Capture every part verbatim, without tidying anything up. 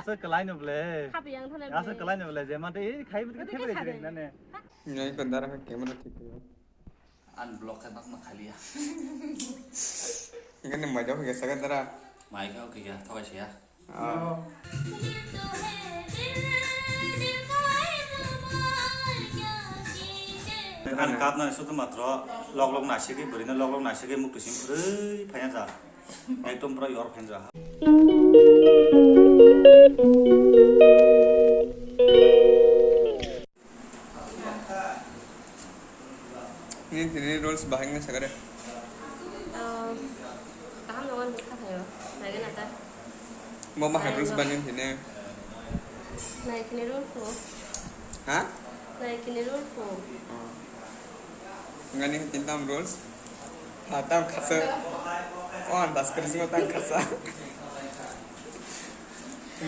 Asa kalai no ble. Khapi yang thane ble. Asa kalai no ble, je mate ei khai bit khe bre jeng nane. Nai ko dara khe camera thik khe. An block khe basma khaliya. Ngani mai jao khe saka dara. Mai khe khe ya thokai siya. Ah. An kap na sutu matro log log na sigi beri na log log na sigi muk tusim free phanya ja. Ekdom pura yor phanja. Nini tini rules bahai wngna sakare. Ah, kaham nongo nukha phaio. Naigen ata. Bo ma hai rules bani tini. Nai kini rules mo. Ha? Nai kini rules mo. Oh. Ngani tini tam rules. Ha, tam khasa. Oh, andas kari sima tam khasa.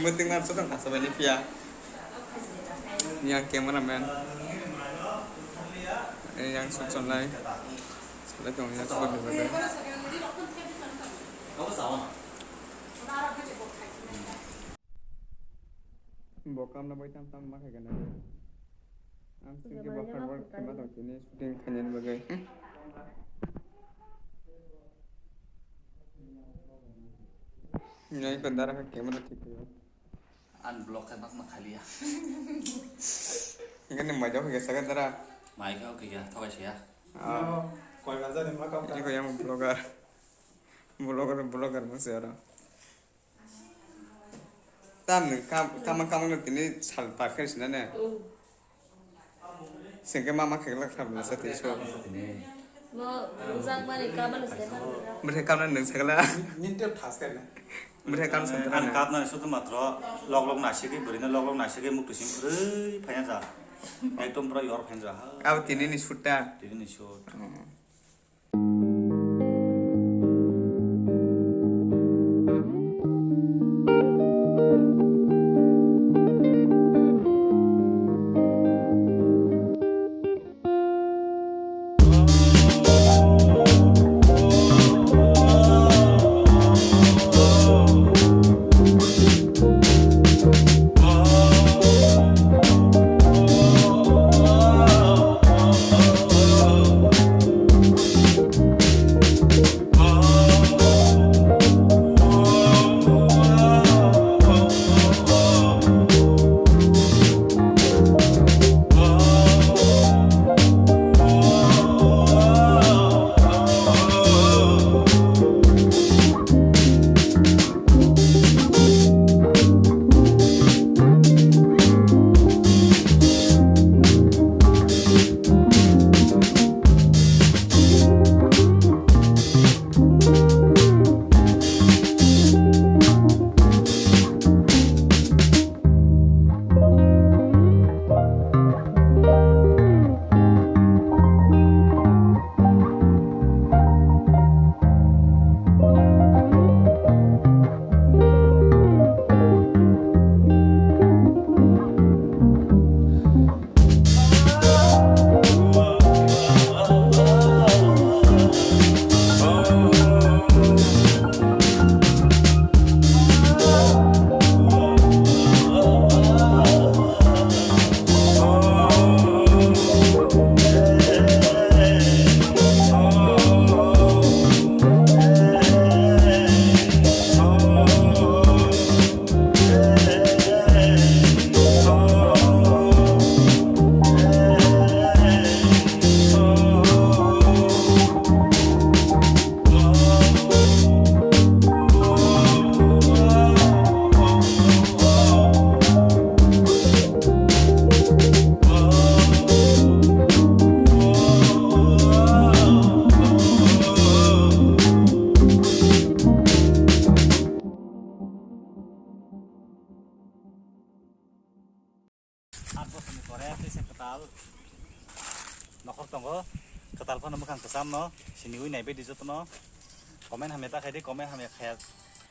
Muting mar sotong khasa bani pia. Yang cameraman. Yang sut sonlai. Salai tong yang sut ni bagwi. Bo kamna bai tam tam ma khai gana. Ang singke bo hard work khe ma tong tini shooting khainani bagwi. Nai ko dara khe camera thik khe. An block khe basma khaliya. Ngani mai jao khe saka dara. Mai khe khe ya thokai siya. Ah. Koi bazar ni makam. Iko yang vlogger. Vlogger, vlogger mo se aro. Tam ni kam, kam, kam no tini sal par khe sina ne. Mm. Sengke mama khe glak kham na sa tini so. Bo bujak mani kaban se. Bwrhe kam na nung sagla. Ninte thas khe na. Bwrhe kam sa. An kap na sutu matro log log na sigi bwrwi na log log na sigi muk tusim free phanya ja. Ekdom pura yor phanja. Abo tini ni sutta. Tini ni sut. Hmm. Aat bosorni pore teisa kwtal nokhor tongo. Kwtal phano mwkhang kwchamno siniwi naibaidi jotono. Comment hamya ta khaidi, comment hamya khaya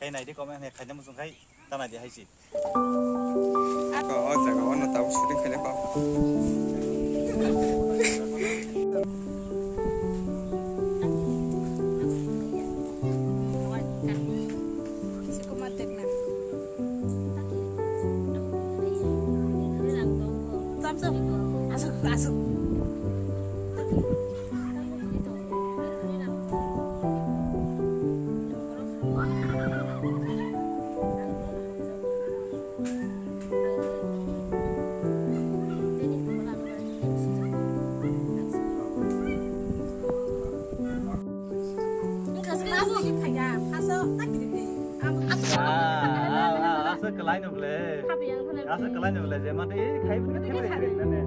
khai naidi, comment hamya khaina muchung khai ta naidi hai si. O, o jaga o no tabuk shooting khaina kok. Asuk, asuk. Wngkha se abo. Aswk kwlai no ble. Aswk kwlai no ble, je mate, eh, khai bini khai bini khai bini.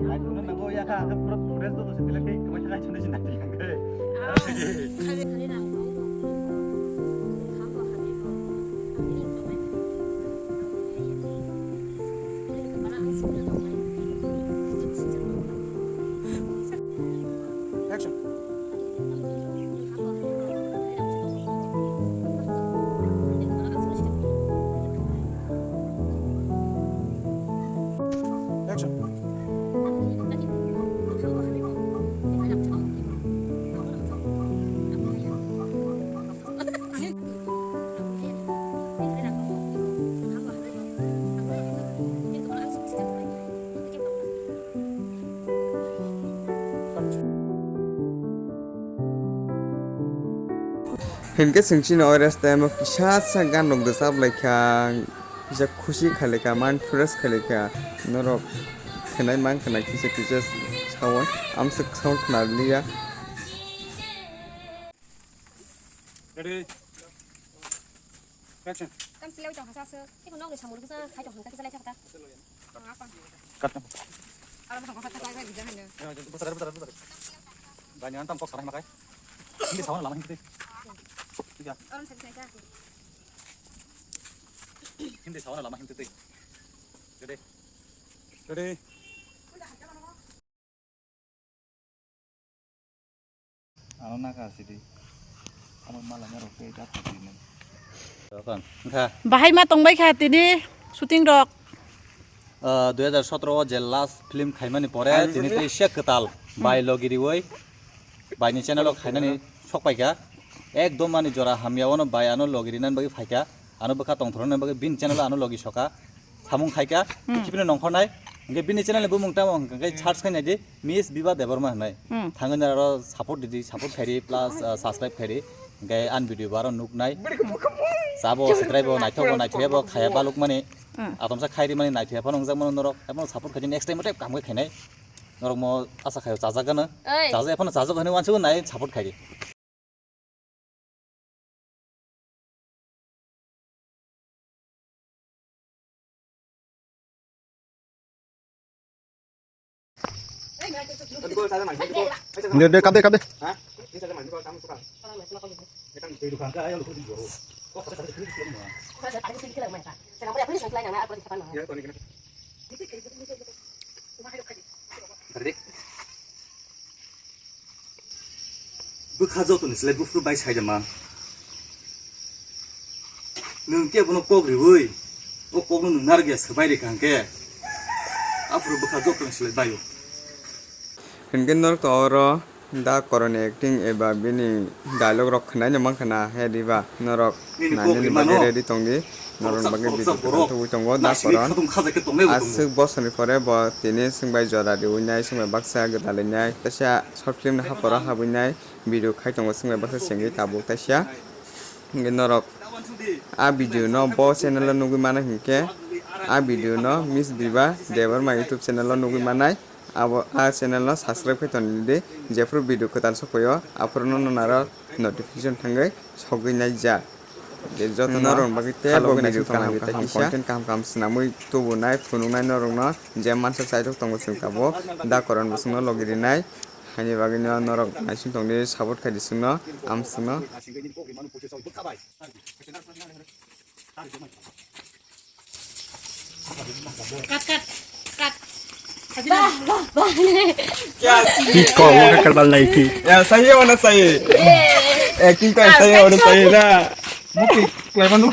Khai bini nango ya kha, kha pura fresh do se tile khai, kamai khai chunde chunde tile khai. Action. Action. Hinkhe chwng chini o restaurant o kisa sa gan rok rwchap lai kha, kisa khusi khai lai kha, mind fresh khai lai kha. Norok khwnai man khwna kisa kisa sao, amswk sao khwna liya. Ready? Action. Tam silai tong hasa se. Iko nok ni samung kisa khai tong hangka kisa lai thakta. Cut. Ala bwsang kok kisa lai gija hanya. Bwsari, bwsari, bwsari. Bani antam kok sarai makai. Hindi sawan lama hindi. Iya. Orang sari sari ka. Hindi sawan lama hindi. Ready? Ready? Ano naka sidi. Ano mala nyaro ke jat sidi. Bahai ma tongbai kha tini shooting rok. Ah, dui hajar sotro o je last film khaimani pore tini tei se kwtal bai logi riwi bai ni channel o khainani sok pai kha. Ekdom ani jora hamya, ono bai ano logi rinani bagwi phai kha. Ano bwkha tongthornani bagwi bini channel o ano logi soka. Samung khai kha, hmm, khe bini nongkhornai. Hwnkhe bini channel ni bumung tamo hwnkhe search khai nai di, Miss Biba Debbarma hwnwi. Hmm. Thangwi nai aro support di di, support khai di, plus, uh, subscribe khai di. Hwnkhe ani video bo aro nuk nai. Chabo, subscribe bo, naithok bo, naithok bo, khaya baluk mani. Hmm. Atomsa khai di mani, naithok phano wngjak mano norok. Ephano support khai di, next time tei kaham khe khainai. Norok mo asa khaio chajak gana. Oi. Chajak ephano chajak hwnwi uansukgo nai support khai di. De, de, kap de, kap de. Bwkha jotoni slai buphuru bai saida man. Nwng khe bono kok riwi, o kokno nwng narwkya swbai rikha hwnkhe, aphuru bwkha jotoni slai baio. Hinkhe norok to oro Da Karan ni acting eba bini dialogue rok khwnaino mankha na he diba norok? Nini kok nainani bagwi rimano ready tongdi. Norokni bagwi video kwtal tubui tongo Da Karan. Aswk bosor ni pore bo tini chwng bai jora riwi nai, chwng bai baksa gwdalwi nai, teisa short film ni haporo habwi nai video khai tongo, chwng bai baksa chengwi tabuk teisa. Hwnkhe norok a video no bo channel o nugwi mano hinkhe a video no Miss Biba Debbarma YouTube channel o nugwi manai. Abo a channel no subscribe khai tongdi, jephru video kwtal sokphaio aphuru no naro notification thangwi sogwi naijak. Je joto norok bagwi tei bo video kaham kaham content kaham kaham swnamwi tubunai phunuknai norokno je mansa chaithok tongo chwng tabuk Da Karan bwswkno logi rinai. Haini bagwino norok naising tongdi, support khaidi chwngno, amswkno. Cut, cut, cut. Ki kok mo ka kalbal nai ki. Ya, sahi wana sahi. Eh, ki kok sahi wana sahi na. Muki, klai manu.